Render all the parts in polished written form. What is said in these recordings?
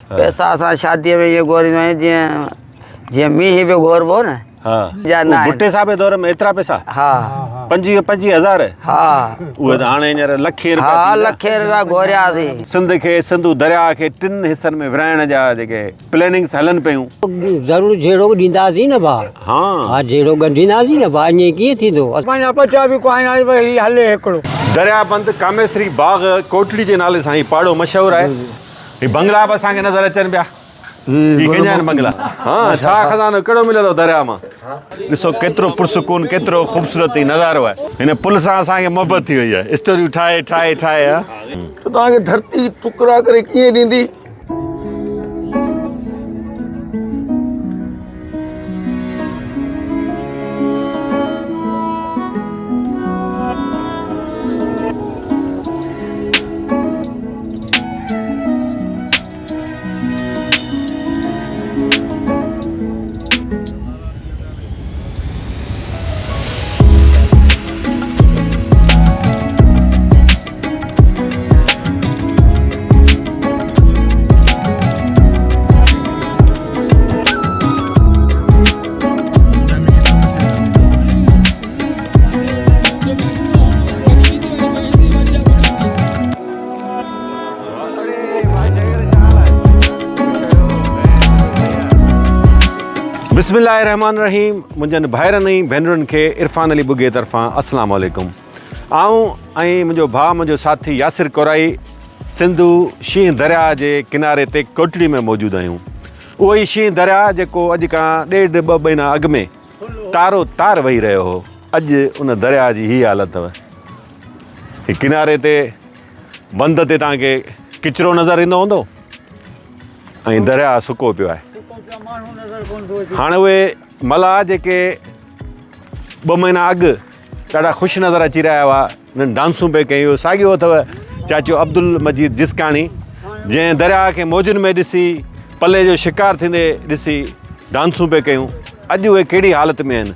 پئسا اسان شاديء ۾ ائين گهوريندا آهيون جيئن جيئن مينهن پيو گهوربو نه. ها جا نه آهن. ڀٽي صاحب جي دور ۾ ايترا پئسا؟ ها. پنجويهه پنجويهه هزار؟ ها. اهي ته هاڻي هينئر لکين رپيا ها لکين رپيا گهورياسين. سنڌ کي سنڌو درياء کي ٽن حصن ۾ ورهائڻ جا جيڪي پلاننگس هلن پيون. ضرور جهيڙو ڏينداسين نه ڀاء. ها. ها جهيڙو ڳنڍينداسين نه ڀاء ائين ڪيئن ٿيندو. پنهنجا ٻچا به ڪو آهن ڀئي هي هلي هڪڙو. درياء بند ڪاميسري باغ ڪوٽڙي جي نالي سان هي پاڙو مشهور آهي. هي بنگلا به اسان کي نظر اچن پيا. هي ڪنهن جا آهن بنگلا؟ ها ڇا خزانو ڪهڙو مليو اٿو درياء مان؟ ڏسو ڪيترو پرسڪون ڪيترو خوبصورت هي نظارو آهي. هن پل سان اسان کي محبت ٿي وئي آهي. اسٽوريون ٺاهي ٺاهي ٺاهي ها. ته توهان کي ڌرتي ٽڪرا ڪري ڪيئن ڏيندي؟ بسم الله الرحمن الرحيم منهنجن ڀائرن ۽ ڀينرن کي عرفان علي ٻگهي طرفان السلام عليڪم آئون ۽ منهنجو ڀاء منهنجو ساٿي ياسر ڪورائي سنڌو شينهن درياء جي ڪناري تي ڪوٽڙي ۾ موجود آهيون اهو ئي شينهن درياء جيڪو اڄ کان ڏيڍ ٻه مهينا اڳ ۾ تارو تار وهي رهيو هو اڄ ان درياء جي هي حالت اٿو هي ڪناري تي بند تي توهان کي ڪچرو نظر ايندو هوندو ۽ درياء سڪو پيو آهي هاڻي اهي ملاح جيڪي ٻه مهينا اڳ ڏاڍا خوش نظر اچي رهيا هئا انهن ڊانسون پئي ڪيون اهو ساڳيو اٿو چاچو عبدالمجيد جسڪاڻي جنهن درياء کي موجن ۾ ڏسي پلي جو شڪار ٿيندي ڏسي ڊانسون پئي ڪيون اڄ اهي ڪهڙي حالت ۾ آهن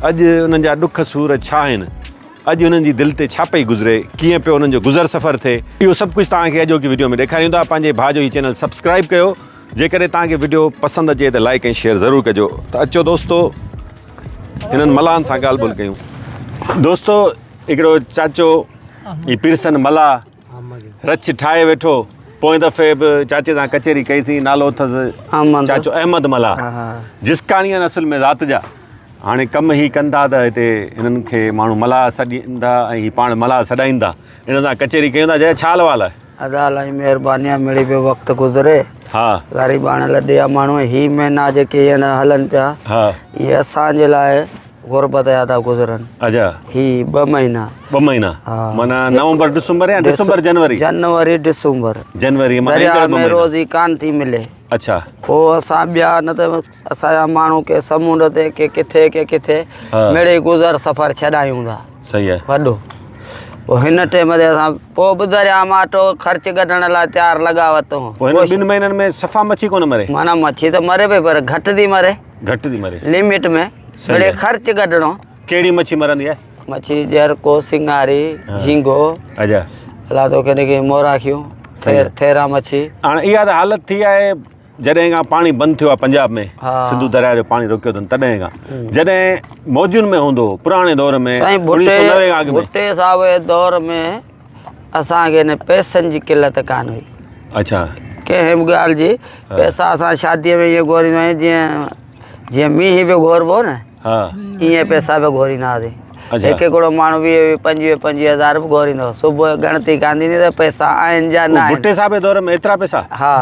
اڄ انهن جا ڏک سور ڇا آهن؟ اڄ انهن جي دل تي ڇا پئي گذري؟ ڪيئن پيو انهن جو گذر سفر ٿئي؟ اهو سڀ ڪجهه توهان کي اڄوڪي وڊيو ۾ ڏيکاريون ٿا. پنهنجي ڀاء جو هي چينل سبسڪرائيب ڪيو. جيڪڏهن توهان کي وڊيو پسند اچي ته لائيڪ ۽ شيئر ضرور ڪجو. ته اچو دوستو هنن ملاحن سان ڳالهه ٻولهه ڪيون. دوستو هڪڙو چاچو هي پيرسن ملاح رڇ ٺاهي ويٺو. پوئين دفعي به چاچي سان ڪچهري ڪئي سين نالو اٿس چاچو احمد ملاح جسڪاڻي آهن اصل ۾ ذات جا. هاڻي ڪم هي ڪن ٿا ته هتي هنن کي ماڻهو ملاح سڏين ٿا ۽ هي پاڻ ملاح سڏائين ٿا. انهن سان ڪچهري ڪيون ٿا. جي ڇا حال احوال آهي؟ ادا الائي مهرباني آ مڙئي پيو وقت گذري. ها. غريباڻي لڏي آ ماڻهو هي مهينا جيڪي هن هلن پيا. ها. اهي اسان جي لاء غربت جا ٿا گذرن. اچا. هي ٻه مهينا. ٻه مهينا. ها. معنيٰ نومبر ڊسمبر يا ڊسمبر جنوري؟ جنوري ڊسمبر. جنوري معنيٰ درياء ايندڙ ٻه ۾ مهينا. روزي ڪانه ٿي ملي. اڇا. پوء اسان ٻيا نه ته اسان جا ماڻهو ڪي سمنڊ تي ڪي ڪٿي ڪي ڪٿي مڙئي گذر سفر ڇڏايون ٿا. صحيح آهي. وڏو پوء هن ٽيم تي اسان پوء به درياء مان اٽو خرچ ڪڍڻ لاء تيار لڳا وتون. پوء هن ٻن مهينن ۾ صفا مڇي ڪونه مري. معنيٰ مڇي ته مري پئي پر گهٽ ٿي مري. گهٽ ٿي مري. لمٽ ۾ مڙئي خرچ ڪڍڻو. ڪهڙي مڇي مرندي آهي؟ مڇي ڄرڪو، سنگاري، جهينگو. اچا. الله توکي ڏي موراکيون، ٿيرا مڇي. هاڻ اها ته حالت ٿي آهي جڏهن کان پاڻي بند ٿيو آهي پنجاب ۾ سنڌو درياء جو پاڻي روڪيو اٿن تڏهن کان جڏهن موجن ۾ هوندو هو پراڻي دور ۾ سائين 1990 کان اڳ ۾ ڀٽي صاحب جي دور ۾ اسان کي ان پئسن جي قلت ڪانه هئي. اچا. ڪنهن به ڳالهه جي پئسا اسان شاديء ۾ ائين گهوريندا آهيون جيئن جيئن مينهن پيو گهوربو نه. ائين پئسا به گهوريندا هئاسين. هڪ هڪڙو ماڻهو ويهه ويهه پنجويهه پنجويهه هزار به گهوريندو هو. صبح جو ڳڻتي ڪانه ٿيندي ته پئسا آهن يا نه آهن. ڀٽي صاحب جي دور ۾ ايترا پئسا؟ ها.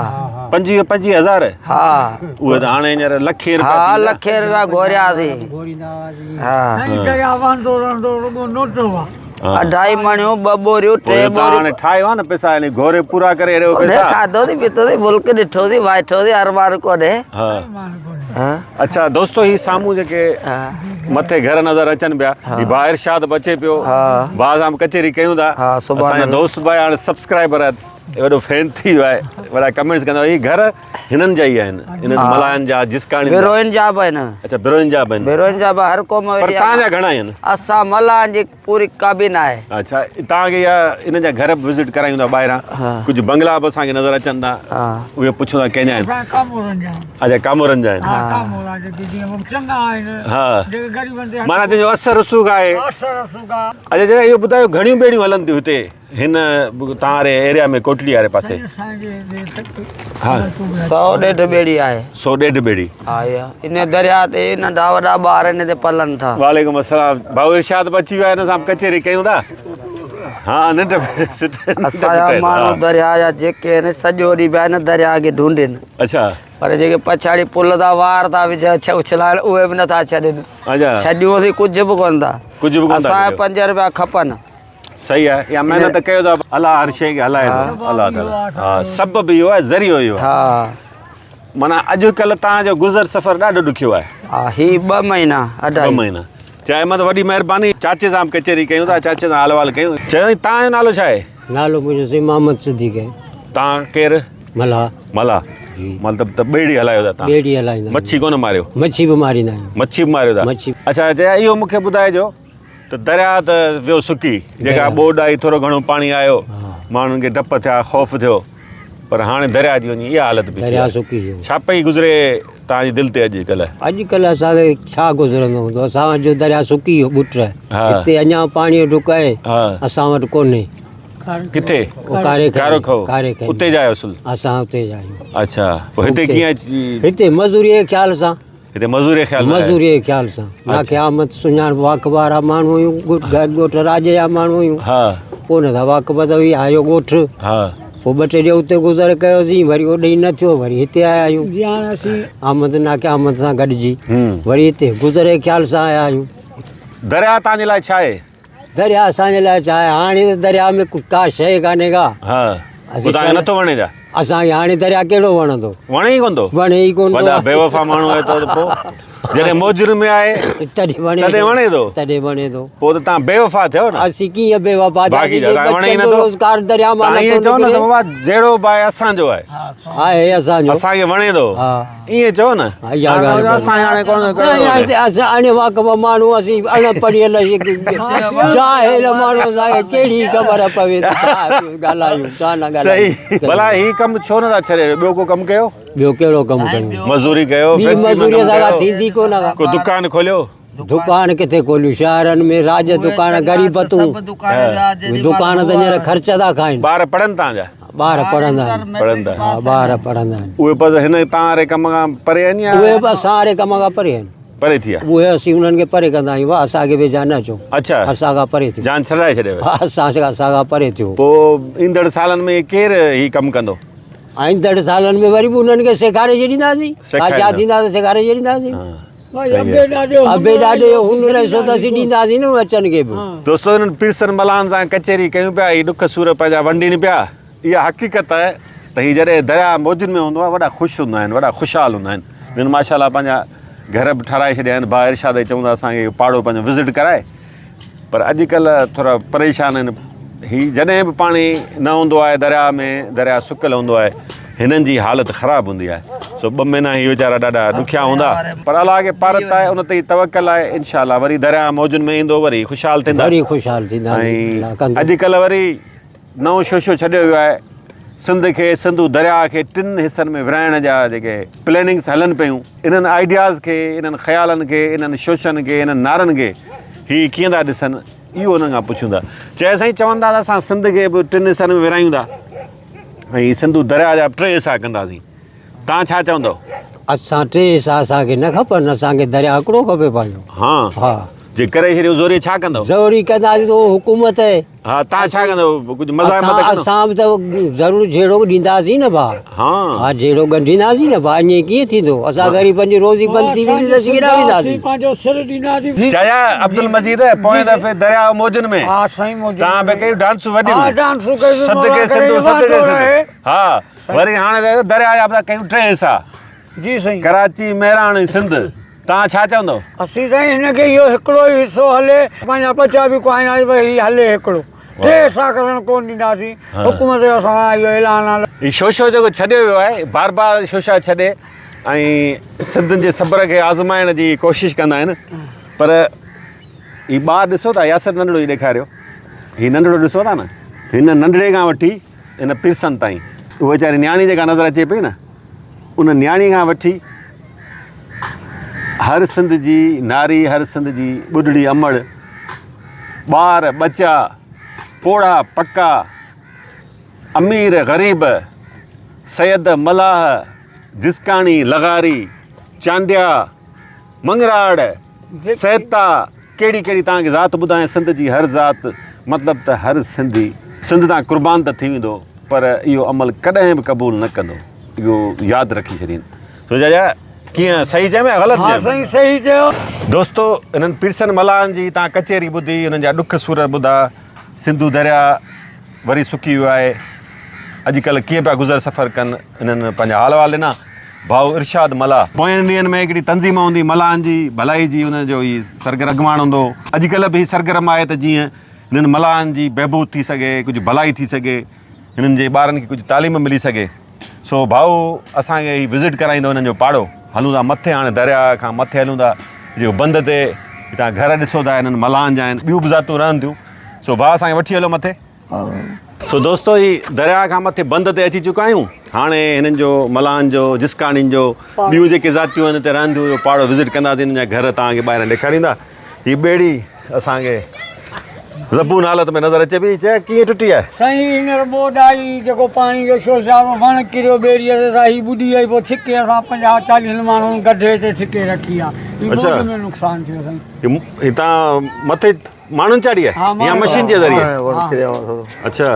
پنجويهه پنجويهه هزار؟ ها. اهي ته هاڻي هينئر لکين رپيا ها لکين رپيا گهورياسين. ها. سائين درياء وهندو رهندو رڳو نوٽ هئا. اڍائي مڻيون ٻه ٻوريون ٽي پوء ٻوريون. هاڻي ٺاهيو آ نه پئسا يعني گهوري پورا ڪري اهڙو پئسا. کاڌو ٿي پيتو ٿي ملڪ ڏٺو ٿي وائٺو ٿي ارمان ڪونهي. ها. اڇا دوستو هي سامهون جيڪي مٿي گهر نظر اچن پيا هي ڀاء ارشاد به اچي پيو ڀاء سان به ڪچهري ڪيون ٿا اسان جا دوست به هاڻي سبسڪرائبر آهن. وڏو فين ٿي ويو آهي وڏا ڪمينٽس ڪندا هي گهر هنن جا ئي آهن انهن ملاحن جا جسڪاڻين جا بروهين جا به آهن. اڇا بروهين جا به آهن. بروهين جا به هر قوم پر توهان جا گهڻا آهن؟ اسان ملاحن جي پوري ڪابينا آهي. اڇا توهان کي اها انهن جا گهر به وزٽ ڪرايون ٿا ٻاهران ڪجهه بنگلا به اسان کي نظر اچن ٿا اهي پڇون ٿا ڪنهن جا آهن. اسان ڪامورن جا آهن. اڇا ڪامورن جا آهن. ها ڪامورا جيڪي جيئن چڱا آهن جيڪي غريبن تي معنيٰ تنهنجو اثر رسوخ آهي. اثر رسوخ آهي. اڇا جيڪا اهو ٻڌايو گهڻيون ٻيڙيون هلن ٿيون هتي هن توهان واري ايريا ۾ ڪوٽڙي واري پاسي؟ 150 ٻيڙي آهي. 150 ٻيڙي. ها اها ان درياء تي ننڍا وڏا ٻار ان تي پلن ٿا. وعليڪم السلام ڀائو ارشاد به اچي ويو آهي هن سان به ڪچهري ڪيون ٿا. ها ننڊ اسان جا ماڻهو درياء جا جيڪي آهن سڄو ڏينهن پيا ان درياء کي ڍونڍين. اڇا. پر جيڪي پڇاڙي پل تان وار ٿا وجهن اڇلائن اهي به نٿا ڇڏين. اڇا. ڇڏيون اسين ڪجهه به ڪونه ٿا. ڪجهه به ڪونه ٿا اسان کي 5 روپيا کپن. صحيح آهي يا محنت ڪيو ته الله هر شيء کي هلائي ٿو الله تعالي ها سبب اهو آهي ذريعو اهو آهي ها معنيٰ اڄ ڪلهه تان جو گذر سفر ڏاڍو ڏکيو آهي ها هي ٻه مهينا اڍائي ٻه مهينا چاهي احمد وڏي مهرباني چاچي سان به ڪچهري ڪيون ٿا چاچي سان حال احوال ڪيون چيو تان جو نالو ڇا آهي نالو منهنجو سائين محمد صديق آهي تان ڪير ملاح ملاح مطلب ته ٻيڙي هلايو ٿا تان ٻيڙي هلائيندا مڇي ڪونه ماريو مڇي به ماريندا آهيون مڇي به ماريو ٿا مڇي اڇا چيا اهو مونکي ٻڌائجو ته درياء ته ويو سڪي جيڪا ٻوڏ آئي ٿورو گهڻو پاڻي آيو ماڻهن کي ڊپ ٿيا خوف ٿيو پر هاڻي درياء جي وڃي اها حالت بيٺي درياء سڪي ويو ڇا پئي گذري توهان جي دل تي اڄ ڪلهه؟ اڄ ڪلهه اسان کي ڇا گذرندو هوندو اسان وٽ جو درياء سڪي ويو ٻٽ هتي اڃا پاڻي جو ڍڪ آهي اسان وٽ ڪونهي. ڪٿي؟ ڪاري کارو کئو اتي جا آهيو اصل؟ اسان اتي جا آهيون. اڇا پوء هتي ڪيئن اچي؟ هتي مزوري جي خيال سان. هتي مزوري جي خيال سان. مزوري جي خيال سان. نا کي آمد سڃاڻ واقف وارا ماڻهو آهيون ڳوٺ راڄ جا ماڻهو آهيون. پوء نه ٿا واقف ته هي آيو ڳوٺ. پوء ٻه ٽي ڏينهن اتي گذر ڪيوسين وري اوڏي نه ٿيو وري هتي آيا آهيون. جي هاڻي اسين آمد نا کي آمد سان گڏجي وري هتي گذر جي خيال سان آيا آهيون. درياء توهان جي لاء ڇا آهي؟ درياء اسان جي لاء ڇا آهي هاڻي ته درياء ۾ ڪا شيء ڪانهي ڪا. ها پوء توهان کي نٿو وڻي ڇا؟ اسان کي هاڻي درياء ڪهڙو وڻندو؟ وڻي ئي ڪونه ٿو. وڻي ئي ڪونه ٿو. وڏا بيوفا ماڻهو آهيو ته پوء جڏهن موجن ۾ آهي تڏهن وڻي تڏهن وڻي ٿو. تڏهن وڻي ٿو. پوء ته توهان بيوفا ٿيو نه. اسين ڪيئن بيوفا باقي ٿياسين جا توهان وڻي ئي نٿو. روزگار درياء مان توهان ائين نٿو چئو نه ته نڪري. بابا جهڙو به آهي اسان جو آهي. آهي اسان جو. اسان کي وڻي ٿو. ها. ائين چئو نه. ها اها ڳالهه ها اسان هاڻي ڪونه نه اسان اڻ واقف ماڻهو اسين اڻ پڙهيل جاهل ماڻهو اسان کي ڪهڙي خبر پوي ته ڇا ڳالهايون ڇا نه ڳالهايون. صحيح ڀلا هي ڪم ڇو نه ٿا ڇڏي ٻيو ڪو ڪم ڪيو؟ ٻيو ڪهڙو ڪم ڪيون؟ مزوري ڪيو ٻي مزوري اسان کان ٿيندي ڪونه ڪا. ڪو دڪان کوليو؟ دڪان ڪٿي کوليون شهرن ۾ راڄ دڪان غريبتون دڪان ته هينئر خرچ ٿا کائن. ٻار پڙهن تان جا؟ ٻار پڙهندا آهن. پڙهندا ها ٻار پڙهندا آهن. اهي پر هن تان واري ڪم کان پري آهن يا؟ اهي به اسان واري ڪم کان پري آهن. پري ٿي ويا. اهي اسين انهن کي پري ڪندا آهيون وا اسان کي ويجها نه اچو. اڇا. اسان کان پري ٿيو. جان ڇڏائي ڇڏيو. ها اسان کان پري ٿيو. پوء ايندڙ سالن ۾ ڪير هي ڪم ڪندو؟ ايندڙ سالن ۾ وري به انهن کي سيکاري ڇڏينداسين. ڇا ٿيندا ته سيکاري ڇڏينداسين. ابي ڏاڏي جو هنر رهيسو ته اسين ڏينداسين نه ٻچن کي به. دوستو انهن پيرسن ملاحن سان ڪچهري ڪيون پيا هي ڏک سور پنهنجا ونڊين پيا اها حقيقت آهي ته هي جڏهن درياء موجن ۾ هوندو آهي وڏا خوش هوندا آهن وڏا خوشحال هوندا آهن هنن ماشاء الله پنهنجا گهر به ٺهرائي ڇڏيا آهن ڀاء ارشاد کي چون ٿا اسان کي پاڙو پنهنجو وزٽ ڪرائي پر اڄڪلهه ٿورا پريشان آهن هي جڏهن به پاڻي نه هوندو آهي درياء ۾ درياء سڪل هوندو آهي هنن جي حالت خراب هوندي آهي سو ٻه مهينا هي ويچارا ڏاڍا ڏکيا هوندا پر الله کي پارت آهي ان تي ئي توڪل آهي انشاء الله وري درياء موجن ۾ ايندو وري خوشحال ٿيندا وري خوشحال ٿيندا ۽ اڄڪلهه وري نئون شوشو ڇڏيو ويو آهي سنڌ کي سنڌو درياء کي ٽن حصن ۾ ورهائڻ جا جيڪي پلاننگس هلن پيون انهن آئيڊياز کي انهن خيالن کي انهن شوشن کي انهن نعرن کي هي ڪيئن ٿا ڏسن اهو انهن کان پڇون ٿا. چيو سائين چون ٿا ته اسان سنڌ کي به ٽن حصن ۾ ورهايون ٿا ۽ سنڌو درياء جا به ٽي حصا ڪنداسين. توهان ڇا چوندؤ؟ اسان ٽي حصا اسان کي نه کپن، اسان کي درياء هڪڙو کپي پنهنجو. ها. ها. جي ڪري ڇڏيون زوريء ڇا ڪندؤ؟ زوري ڪنداسين ته اهو حڪومت آهي. ها تان ڇا ڪندو ڪجهه مزاحمت ڪندو؟ اسان به ته ضرور جهيڙو ڏينداسين نه ڀاء. ها ها جهيڙو ڳنڍينداسين نه ڀاء ائين ڪيئن ٿيندو اسان غريبن جي روزي بند ٿي ويندي ته اسين ڪيڏانهن وينداسين. پنهنجو سر ڏينداسين. چايا عبدالمجيد پوئين دفعي درياء موجن ۾ ها سائين موجن تان به ڪيون ڊانسون وڏيون ها ڊانسون ڪيون صدقي سنڌو صدقي سنڌو ها وري هاڻي درياء جا به ڪيون ٽي حصا جي سائين ڪراچي مهراڻ ۽ سنڌ توهان ڇا چوندؤ؟ اسين سائين هن کي اهو هڪڙو ئي حصو هلي، پنهنجا ٻچا به ڪوائينداسين پر هي هلي هڪڙو. ٽي حصا ڪرڻ ڪونه ڏينداسين حڪومت جو اسان اهو اعلان آ. هي شوشو جيڪو ڇڏيو ويو آهي بار بار شوشا ڇڏي ۽ سنڌين جي صبر کي آزمائڻ جي ڪوشش ڪندا آهن پر هي ٻار ڏسو ٿا ياسر ننڍڙو هي ڏيکاريو هي ننڍڙو ڏسو ٿا نه هن ننڍڙي کان وٺي هن پيرسن تائين اها ويچاري نياڻي جيڪا نظر اچي پئي نه ان نياڻي کان وٺي هر سنڌ جي ناري هر سنڌ جي ٻڍڙي امڙ ٻار ٻچا پوڙها پڪا امير غريب سيد ملاح جسڪاڻي لغاري چانڊيا مڱراڙ سهتا ڪهڙي ڪهڙي توهان کي ذات ٻڌايان سنڌ جي هر ذات مطلب ته هر سنڌي سنڌ تان قربان ته ٿي ويندو پر اهو عمل ڪڏهن به قبول نه ڪندو اهو ياد رکي ڇڏين سو جاجا ڪيئن صحيح چيم يا غلط ها چيم سائين صحيح چيو. دوستو انهن پيرسن ملاحن جي توهان ڪچهري ٻڌي انهن جا ڏک سور ٻڌا سنڌو درياء وري سڪي ويو آهي اڄڪلهه ڪيئن پيا گذر سفر ڪن انهن پنهنجا حال احوال ڏنا ڀائو ارشاد ملاح پوين ڏينهن ۾ هڪڙي تنظيم هوندي ملاحن جي ڀلائي جي ان جو هي سرگرم اڳواڻ هوندو هو اڄڪلهه به هي سرگرم آهي ته جيئن هنن ملاحن جي بهبود ٿي سگهي ڪجهه ڀلائي ٿي سگهي هنن جي ٻارن کي ڪجهه تعليم ملي سگهي سو ڀائو اسان کي هي وزٽ ڪرائيندو هنن جو پاڙو هلون ٿا مٿي هاڻي درياء کان مٿي هلون ٿا جيڪو بند تي هتان گهر ڏسو ٿا هنن ملاحن جا آهن ٻيون به ذاتون رهن ٿيون سو ڀاء اسان کي وٺي هلو مٿي. سو دوستو هي درياء کان مٿي بند تي اچي چڪا آهيون هاڻي هنن جو ملاحن جو جسڪاڻين جو ٻيون جيڪي ذاتيون آهن هتي رهن ٿيون اهو پاڙو وزٽ ڪنداسين هنن جا گهر توهان کي ٻاهران ڏيکاريندا هي ٻيڙي اسان کي زبون حالت ۾ نظر اچي پئي چئه ڪيئن ٽٽي آهي. سائين هينئر ٻوڏ آئي جيڪو پاڻي جو شوشارو وڻ ڪريو ٻيڙيء تي سا هي ٻڏي وئي پوء ڇڪي اسان پنجاهه چاليهن ماڻهن گڍي تي ڇڪي رکي آ هي ٻوڏ ۾ نقصان ٿيو سائين. هتان مٿي ماڻهن چاڙهي آهي يا مشين جي ذريعي؟ اڇا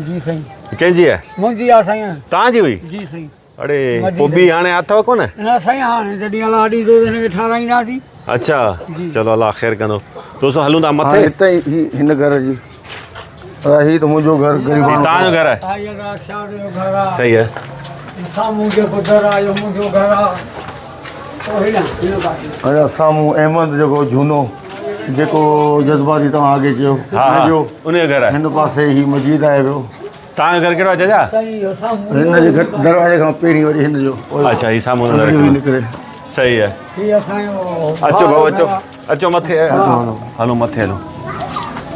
جي سائين. ڪنهن جي آهي؟ منهنجي آ سائين. توهان جي هئي؟ جي سائين. اڙي پوء ٻي هاڻي اٿو ڪونه؟ نه سائين هاڻي جڏهن الله ڏيندو ته هن کي ٺهرائينداسين. اڇا چلو الله خير ڪندو. دوستو هلون ٿا مٿي. هاڻي هتي هي هن گهر جي هي ته منهنجو گهر غريباڻو. هي توهان جو گهر آهي؟ ها هي شاهه جو گهر آهي. صحيح آهي. سامهون جيڪو در آهي اهو منهنجو گهر آهي. اڃا سامهون احمد جيڪو جهونو جيڪو جذباتي توهان اڳي چيو ان جو ان جو گهر آهي. هن پاسي هي مجيد آهي پيو. توهان جو گهر ڪهڙو آهي چاچا؟ هن جي گهر دروازي کان پهرين وري هن جو. اڇا هي سامهون نظر اچي نڪري. صحيح آهي. هي اسان جو اچو ڀائو اچو اچو مٿي هلو مٿي هلو.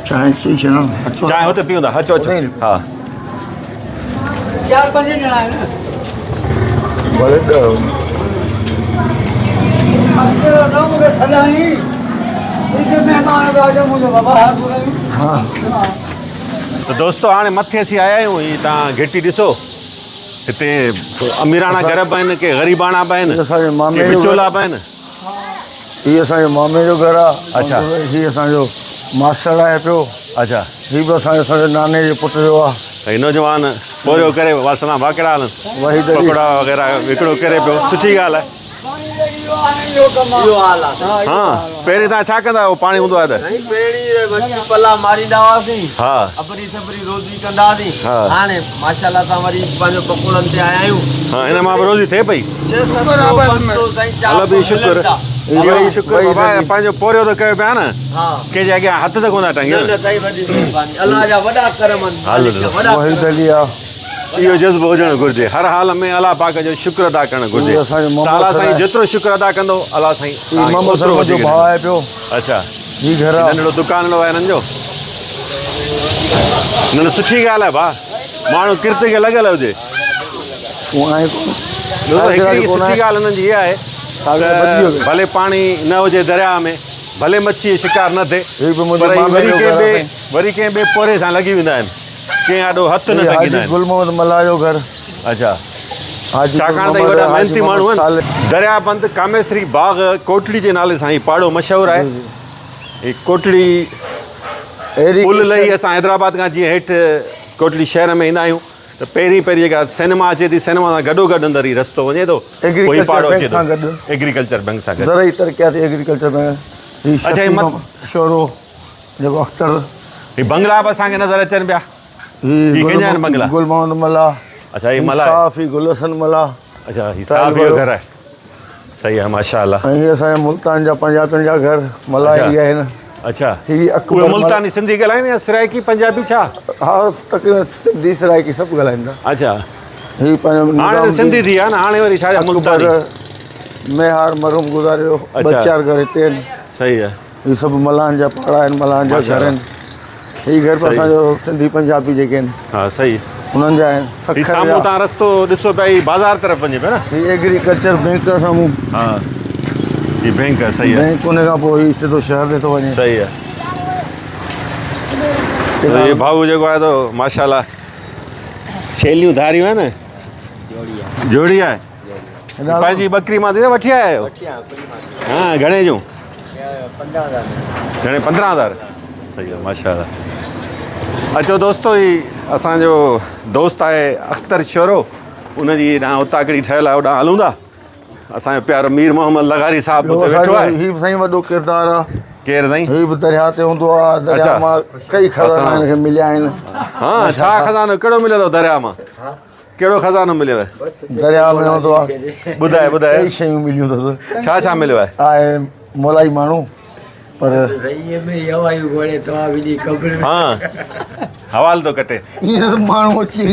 چانهه چئي ڇڏان اچو. چانهه هتي پيون ٿا اچو اچو ها. چار پنج ڄڻا آهن. ڀلي ڏهه. نه مون کي سڏائين هتي مهمان به اچن منهنجو بابا حاضر آهيون. ها. ته دوستو هاڻي مٿي اسين آيا آهيون هي توهان گهٽي ڏسو هتي اميراڻا گهر به آهن ڪي غريباڻا به آهن ڪي وچولا به آهن. هي اسان جي مامي جو گهر آ. اڇا. هي اسان جو ماستر آهي پيو. اڇا. هي به اسان جو اسان جي ناني جي پٽ جو آ. هي نوجوان پورهيو ڪري واسلام ڀاڪڙا هلن وحيد علي. پڪوڙا وغيره وڪڙو ڪري پيو سٺي ڳالهه آهي. ها پهرين تان ڇا ڪندا هو پاڻي هوندو آهي ته. سائين پهرين مڇي پلا ماريندا هئاسين. ها. ابري سبري روزي ڪندا هئاسين. ها. هاڻي ماشاءالله سان وري پنهنجو پڪوڙن تي آيا آهيون. ها هن مان به روزي ٿئي پئي. الله به شڪر اهو ئي شڪر بابا پنهنجو پورهيو ته ڪيو پيا نه ڪنهن جي اڳيان هٿ ته ڪونه ٿا ٽنگيو نه سائين وڏي مهرباني الله جا وڏا ڪرم آهن وحيد علي آ اهو جذبو هجڻ گهرجي هر حال ۾ الله پاڪ جو شڪر ادا ڪرڻ گهرجي الله سائين جيترو شڪر ادا ڪندو الله سائين محمد سرمد جو ڀاء آهي پيو اڇا هي گهر آ ننڍڙو دڪان آهي هنن جو نه سٺي ڳالهه آهي ڀاء ماڻهو ڪرت کي لڳل هجي. تون آهين ڪون؟ هڪڙي سٺي ڳالهه هنن جي اها آهي ته ڀلي پاڻي نه هجي درياهه ۾ ڀلي مڇيء جو شڪار نه ٿئي پر هي وري ڪنهن ٻئي وري ڪنهن ٻئي پورهيي سان لڳي ويندا آهن ڪنهن آڏو هٿ نه ٽنگيندا آهن. گل محمد ملاح جو گهر. اڇا ڇاڪاڻ ته هي وڏا محنتي ماڻهو آهن. درياهه بند ڪاميسري باغ ڪوٽڙي جي نالي سان هي پاڙو مشهور آهي. هي ڪوٽڙي پل لهي اسان حيدرآباد کان جيئن هيٺ ڪوٽڙي شهر ۾ ايندا آهيون ته پهرين پهرين جيڪا سئنيما اچي ٿي سئنيما سان گڏو گڏ اندر هي رستو وڃي ٿو پوء هي پاڙو اچي ٿو ايگريڪلچر بئنڪ سان گڏ زرعي ترقياتي ايگريڪلچر بئنڪ هي شفيع شورو جيڪو اختر هي بنگلا به اسان کي نظر اچن پيا هي ڪنهن جا آهن بنگلا گل محمد ملاح اڇا هي ملاح صاف هي گل حسن ملاح اڇا هي صاحب جو گهر آهي صحيح آهي ماشاءالله ۽ هي اسان جا ملتان جا پنجابين جا گهر ملاح ئي آهن. اڇا هي اڪبر اهي ملتاني سنڌي ڳالهائين يا سرائيڪي پنجابي ڇا؟ ها تقريبن سنڌي سرائيڪي سڀ ڳالهائين ٿا. اڇا هي پنهنجو هاڻي ته سنڌي ٿي ويا نه هاڻي وري ڇا جا ملتاني. اڪبر ميهار مرحوم گذاري ويو ٻه چار گهر هتي آهن. صحيح آهي. هي سڀ ملاحن جا پاڙا آهن ملاحن جا گهر آهن. هي گهر به اسان جو سنڌي پنجابي جيڪي آهن. ها صحيح. انهن جا آهن. هي سامهون تان رستو ڏسو پيا هي بازار طرف وڃي پيو نه. هي ايگريڪلچر بينڪ آهي سامهون. ها هي بينڪ آهي صحيح آهي. بينڪ ان کان پوء هي سڌو شهر ڏي ٿو وڃي. صحيح آهي. هي ڀائو جيڪو آهي تو ماشاءالله ڇيليون ڌاريون آهن نه. جوڙي آهي. جوڙي آهي. پنهنجي ٻڪري مان وٺي آيا آهيو؟ ها گهڻي جون؟ گهڻي 15000 صحيح آهي ماشاءالله اچو دوستو هي اسان جو دوست آهي اختر شورو ان جي ڏانهن اتاڪڙي ٺهيل آهي اوڏانهن هلون ٿا اسان جو پيارو مير محمد لغاري صاحب اتي ويٺو آهي هي سائين وڏو ڪردار آهي ڪير سائين هي به درياء تي هوندو آهي درياء مان ڪئي خزانا هن کي مليا آهن ها ڇا خزانو ڪهڙو مليو اٿو درياء مان ڪهڙو خزانو مليو آهي؟ درياء ۾ هوندو آهي. ٻڌاء ٻڌاء. ڪئي شيون مليون اٿس. ڇا ڇا مليو آهي؟ آهي مولائي ماڻهو پر. رئي ۾ هوائي گهوڙي تو آ وجهي قبر ۾. ها حوال ٿو ڪٽي. ائين ته ماڻهو اچي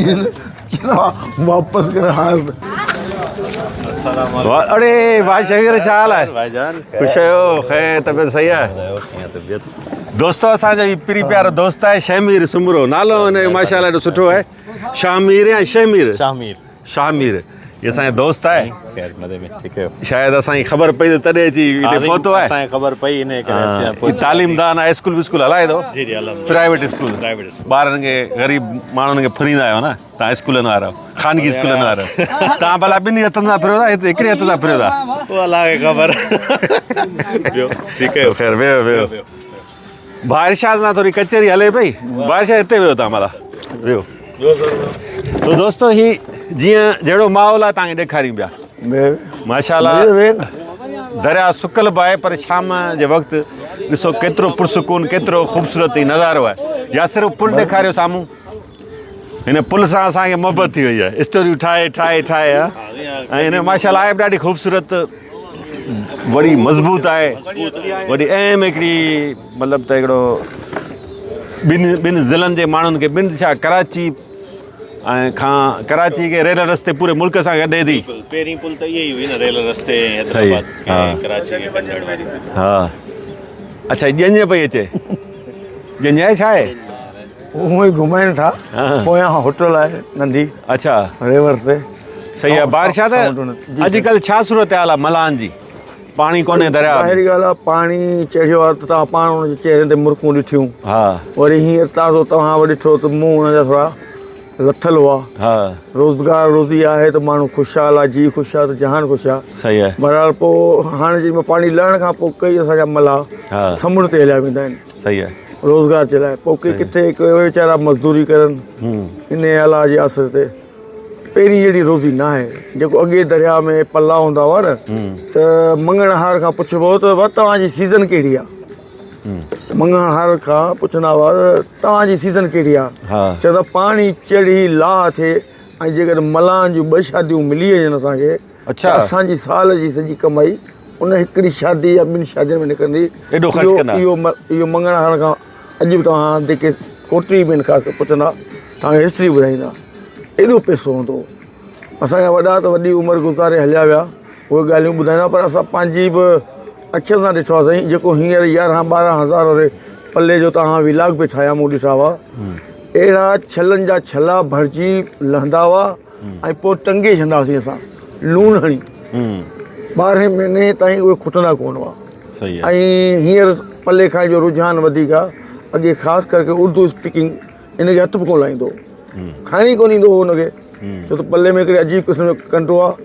چرا واپس ڪر هاڻ. اڙي ڀاء شهير ڇا حال آهي؟ خوش آهيو خير طبيعت صحيح آهي؟ دوستو اسان جو هي پري پيارو دوست آهي شهمير سومرو نالو هن جو ماشاءالله ڏاڍو سٺو آهي. شاهمير يا شهمير؟ شاهمير. شاهمير هي اسان جو دوست آهي. خير مزي ۾ ٺيڪ آهيو. شايد اسان کي خبر پئي ته تڏهن اچي هتي پهتو آهي. اسان کي خبر پئي انهي ڪري اسين هي تعليم دان آهي اسڪول وسڪول هلائي ٿو. جي جي الحمدلله. Private school. Private school. ٻارن کي غريب ماڻهن کي ڦريندا آهيو نه تان اسڪولن وارا خانگي اسڪولن وارا تان ڀلا ٻنهي هٿن سان ڦريو ٿا هتي هڪڙي هٿ سان ڦريو ٿا. پوء الله کي خبر. ٻيو ٺيڪ آهيو. خير ويهو ويهو. ڀاء ارشاد سان ٿوري ڪچهري هلي پئي. ڀاء ارشاد هتي ويهو تان ڀلا ويهو. تو دوستو هي جيئن جهڙو ماحول آهي تان کي ڏيکاريون پيا. ماشاءالله دريا سڪل به آهي پر شام جي وقت ڏسو ڪيترو پرسڪون ڪيترو خوبصورت هي نظارو آهي. ياسر پل ڏيکاريو سامهون. هن پل سان اسان کي محبت ٿي وئي آهي اسٽوريون ٺاهي ٺاهي ٺاهي ۽ هن ماشاءالله آهي به ڏاڍي خوبصورت وڏي مضبوط آهي وڏي اهم هڪڙي مطلب ته هڪڙو ٻن ٻن ضلعن جي ماڻهن کي ٻن ڇا ڪراچي ۽ کان ڪراچي کي ريل رستي پوري ملڪ سان ڳنڍي ٿي. پهرين پل ته اها ئي هئي نه ريل رستي حيدرآباد کي ڪراچي کي ڳنڍڻ واري. ها اڇا ڄڃ پئي اچي ڄڃ آهي ڇا آهي؟ هونء ئي گهمائين ٿا پويان هوٽل آهي ننڍي. اڇا ريور تي. صحيح آهي بادشاهه ته اڄڪلهه ڇا صورتحال آهي ملاحن جي؟ پاڻي ڪونهي درياء ۾. ظاهري ڳالهه آهي پاڻي چڙهيو آهي ته توهان پاڻ ان جي چهري تي مرڪون ڏٺيون. ها. وري هينئر تازو توهان به ڏٺو ته منهن ان جا ٿورا لٿل هئا. ها. روزگار روزي آهي ته ماڻهو خوشحال آهي جيء خوش آهي ته جهان خوش آهي. صحيح آهي. بهرحال پوء هاڻي جنهن مهل پاڻي لهڻ کان پوء ڪئي اسان جا ملاح سمنڊ تي هليا ويندا آهن. صحيح آهي. روزگار جي لاء پوء ڪي ڪٿي ڪي ويچارا مزدوري ڪرن انهي الله جي آسري تي. پهرين جهڙي روزي ناهي جيڪو اڳي درياء ۾ پلا هوندا هئا نه ته مڱڻهار کان پڇبو هو ته توهان جي سيزن ڪهڙي آهي مڱڻهار کان پڇندا هئا ته توهان جي سيزن ڪهڙي آهي چوندا پاڻي چڙهي لاهه ٿئي ۽ جيڪڏهن ملاحن جون ٻه شاديون ملي وڃن اسان کي ته اسان جي سال جي سڄي ڪمائي ان هڪڙي شادي يا ٻن شادين ۾ نڪرندي اهو اهو مڱڻهار کان اڄ به توهان جيڪي ڪوٽري ۾ کان پڇندا توهان کي هسٽري ٻڌائيندا ايڏو پئسو هوندو هو اسان جا وڏا ته وڏي عمر گذاري هليا ويا اهي ڳالهيون ٻڌائيندا پر اسان پنهنجي به اکين سان ڏٺو آهي سائين جيڪو هينئر يارهن ٻارهن هزار واري پلي جو توهان ولاگ به ٺاهيا مون ڏٺا هئا اهڙا ڇلن جا ڇلا ڀرجي لهندا هئا ۽ پوء ٽنگي ڇڏندا هئاسين اسان لوڻ هڻي ٻارهين مهيني تائين اهي کٽندا ڪونه هئا ۽ هينئر پلي کائڻ جو رجحان وڌيڪ آهي اڳي خاص ڪرڪي اردو اسپيڪنگ ان کي هٿ به ڪونه لائيندو هو کائڻ ئي ڪونه ايندو هو ان کي ڇو ته پلي ۾ هڪڙي عجيب قسم جو ڪنڊو آهي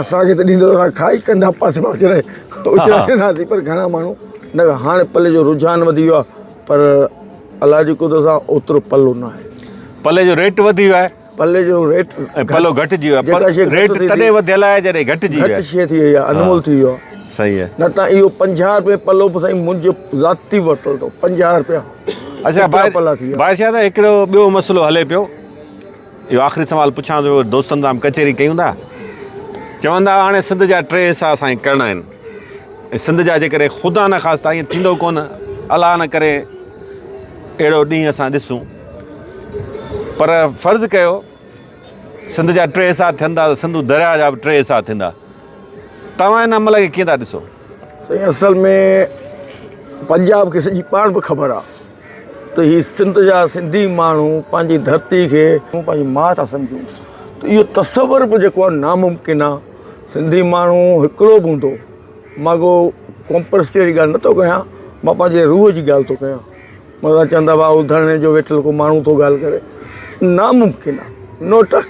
اسان کي ته ڏيندو اسان کائي ڪنڊا پاسي مان اڇلائي اڇلائينداسين پر گهڻا ماڻهو نه هاڻي پلي جو رجحان وڌي ويو آهي پر الله جي قدرت سان اوترو پلو نه آهي پلي جو ريٽ وڌي ويو آهي پلي جو ريٽ ۽ پلو گهٽجي ويو آهي پر ريٽ تڏهن وڌيل آهي جڏهن گهٽجي ويو آهي. گهٽ شيء ٿي وئي آهي انمول ٿي ويو آهي. صحيح آهي. نه ته اهو 50 روپيه پلو به سائين منهنجو ذاتي ورتل اٿو 50 روپيا. اڇا بادشاهه ته هڪڙو ٻيو مسئلو هلي پيو اهو آخري سوال پڇان ٿو دوستن سان به ڪچهري ڪيون ٿا چون ٿا هاڻي سنڌ جا ٽي حصا اسان کي ڪرڻا آهن ۽ سنڌ جا جيڪڏهن خدا نخواسته ائين ٿيندو ڪونه الله نه ڪري اهڙو ڏينهن اسان ڏسون پر فرض ڪيو سنڌ جا ٽي حصا ٿين ٿا ته سنڌو درياء جا به ٽي حصا ٿيندا. توهان ان عمل کي ڪيئن ٿا ڏسو؟ سائين اصل ۾ پنجاب کي سڄي پاڻ به خبر آ ته هي سنڌ جا سنڌي ماڻهو پنهنجي ڌرتي کي پنهنجي ماء ٿا سمجهون ته اهو تصور به جيڪو آ ناممڪن آ سنڌي ماڻهو هڪڙو به هوندو مان ڪو قومپرستي واري ڳالهه نٿو ڪيان مان پنهنجي روح جي ڳالهه ٿو ڪيان متان چوندا ڀائو ڌرڻي جو ويٺل ڪو ماڻهو ٿو ڳالهه ڪري ناممڪن آ نو ٽڪ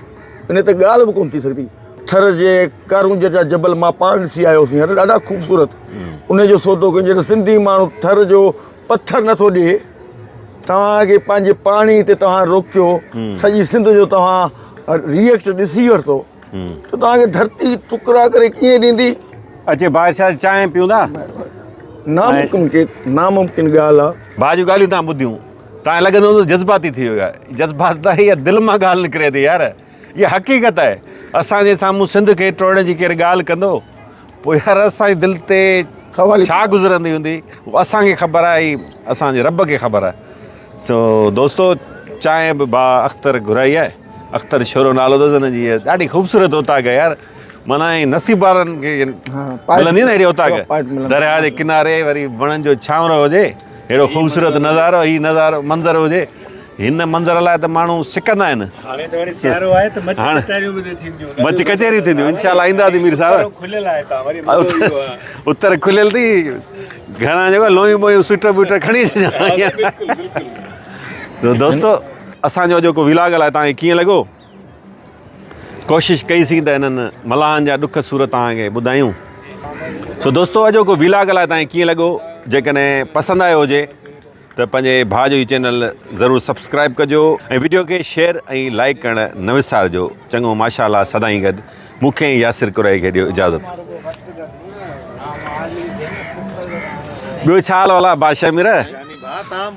ان تي ڳالهه به ڪونه ٿي سگهندي ٿر جي ڪارونجهر جا جبل مان پاڻ ڏسي آيو هوس هينئر ڏاڍا خوبصورت ان جو سودو ڪجي ته سنڌي ماڻهو ٿر جو پٿر نٿو ڏئي توهان کي پنهنجي پاڻي تي توهان روڪيو سڄي سنڌ جو توهان ريئڪٽ ڏسي ورتو ته توهان کي ڌرتي ٽڪرا ڪري ڪيئن ڏيندي. اچي بادشاهه چانهه پيون ٿا. ناممڪن ناممڪن ڳالهه آ. ڀاء جون ڳالهيون توهان ٻڌيون توهان کي لڳندو هوندو جذباتي ٿي ويو آهي جذبات ته اها دل مان ڳالهه نڪري ٿي يار اها حقيقت آهي اسان جي سامهون سنڌ کي ٽوڙڻ جي ڪير ڳالهه ڪندو پوء يار اسان جي دل تي ڇا گذرندي هوندي اهو اسان کي خبر آهي اسان جي رب کي خبر آهي سو دوستو چانهه به ڀاء اختر گهرائي آهي اختر شورو نالو اٿس هن جي ڏاڍي خوبصورت اوطاق آهي يار معنيٰ ائين نصيب وارن کي ملندي نه اهڙي اوطاق درياء جي ڪناري وري وڻن جو ڇانورو هجي اهڙو خوبصورت نظارو هي نظارو منظر هجي هن منظر لاء ته ماڻهو سڪندا آهن هاڻي ته وري سيارو آهي ته مچ ڪچهريون به ٿينديون مچ ڪچهريون ٿينديون انشاء الله اينداسين مير صاحب کليل آهي تان وري مزو اتر کليل ٿي گهران جيڪو لويون بويون سوئيٽر بوئيٽر کڻي اچجان بلڪل بلڪل تو دوستو اسان جو اڄوڪو ولاگ الائي توهان کي ڪيئن لڳو ڪوشش ڪئي سين ته انهن ملاحن جا ڏک سور توهان کي ٻڌايون سو دوستو اڄوڪو ولاگ الائي توهان کي ڪيئن لڳو جيڪڏهن پسند آيو هجي ته پنهنجي ڀاء جو هي چينل ضرور سبسڪرائب ڪجو ۽ وڊيو کي شيئر ۽ لائڪ ڪرڻ نه وسارجو چڱو ماشاء الله سدائين گڏ مون کي ۽ ياسر ڪرائي کي ڏيو اجازت ٻيو ڇا حال والا بادشاهه مير.